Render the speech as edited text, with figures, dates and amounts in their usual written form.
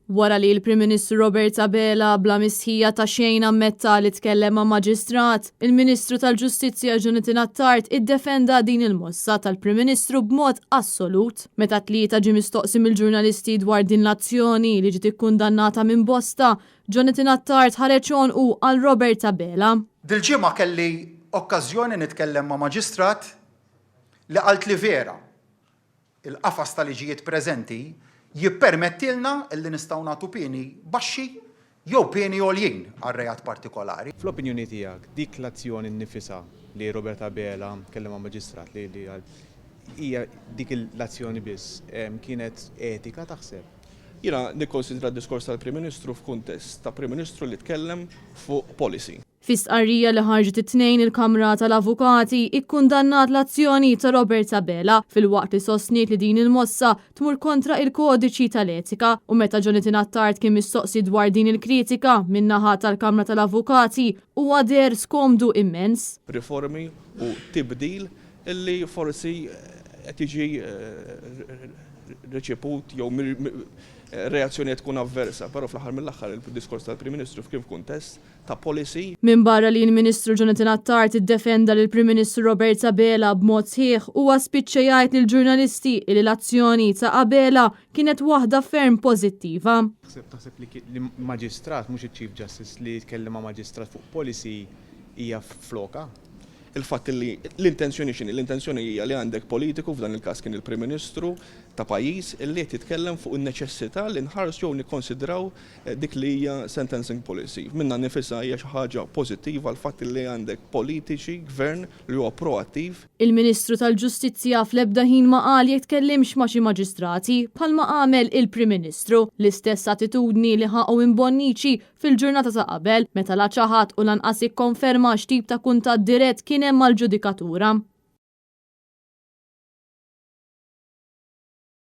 Wara li l-Prim Ministru Robert Abela bla mistħija ta' xejn ammetta li tkellem ma' Maġistrat, il-Ministru tal-Ġustizzja Jonathan Attard iddefenda din il-mossa tal-Prim Ministru b'mod assolut. Meta t-Tlieta ġie mistoqsi mill-ġurnalisti dwar din l-azzjoni li ġiet ikkundannata minn bosta, Jonathan Attard ħareġ għonqu għal Robert Abela. Dil-ġimgħa kelli okkażjoni nitkellem ma' Maġistrat li qaltli vera Il-qafas ta' liġijiet preżenti jippermettilna li nistgħu nagħtu pieni baxxi jew pieni għoljin għal reat partikolari. Fl-opinjoni tiegħek, dik l-azzjoni nnifisha li Robert Abela kellem ma' maġistrat li li hija dik l-azzjoni biss kienet etika taħseb? Jiena nikkonsidra d-diskors tal-Prim Ministru f'kuntest ta' Prim Ministru li tkellem fuq policy. Fi stqarrija li ħarġet it-Tnejn il-Kamra tal-Avukati ikkundannat l-azzjoni ta' Robert Abela filwaqt li sostniet li din il-mossa tmur kontra il-kodiċi tal-etika u meta Jonathan Attard kien mistoqsi dwar din il-kritika min-naħa tal-Kamra tal-Avukati huwa deher skomdu immens. Riformi u tibdil illi forsi qed jiġi reċeput jew reazzjoni qed tkun avversa, però fl-aħħar mill-aħħar il-diskors tal-Prim Ministru kien f'kuntest ta' policy. Minbarra li l-Ministru Jonathan Attard iddefenda lill-Prim Ministru Robert Abela b'mod sħiħ, huwa spiċċa jgħid lill-ġurnalisti illi l-azzjoni ta' Abela kienet waħda ferm pożittiva. Taħseb li maġistrat, mhux iċ-Chief Justice, li jitkellem ma' maġistrat fuq policy hija flokha? Il-fatt li l-intenzjoni x'inhi? L-intenzjoni hija li għandek politiku, f'dan il-każ kien il-Prim Ministru ta' pajjiż, illi qed jitkellem fuq in-neċessità li nħarsu jew nikkonsidraw dik li hija sentencing policy. Minnha nnifisha hija xi ħaġa pożittiva l-fatt li għandek politiċi, gvern li huwa proattiv. Il-Ministru tal-Ġustizzja fl-ebda ħin ma qal jekk tkellimx ma' xi maġistrati, bħalma għamel il-Prim Ministru. L-istess attitudni li ħa Owen Bonnici fil-ġurnata ta' qabel, meta la ċaħad u lanqas ikkonferma x'tip ta' kuntatt dirett kien hemm mal-ġudikatura.